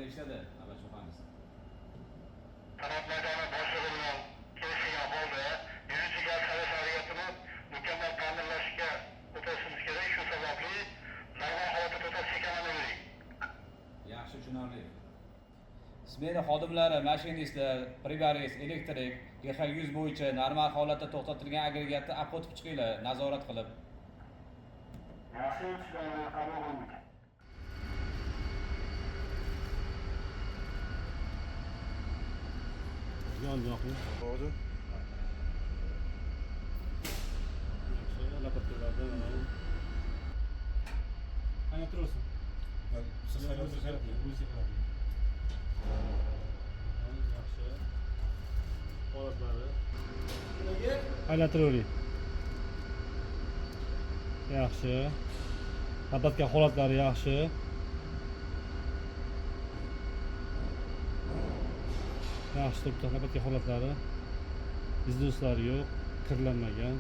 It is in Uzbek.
Smenada ishladi, Abash Muhandis. Sanoat maydoni boshlig'i bilan kelishilgan holda 100 gaz haydash agregatini mukammal ta'mirlashga o'tashimiz kerak. Shu sababli normal holatda to'xtab cheklanavering. Yaxshi, tushunarli. Smena xodimlari, mashinistlar, priborist, elektrik GX 100 bo'yicha normal holatda to'xtatilgan agregatni olib o'tib chiqinglar, nazorat qilib. Yaxshi, tushunarli, qabul qildik. Yon yoqing. Hozir. Yaxshi, lopatkalarda mana. Ana tursin. Siz O'zi qarab, o'zi qarab. Yaxshi. Holatlari. Aylantiravering. Yaxshi. Lopatka holatlari yaxshi. Yaxshi turibdi lopatka holatlari. Износ lari yo'q, kirlanmagan.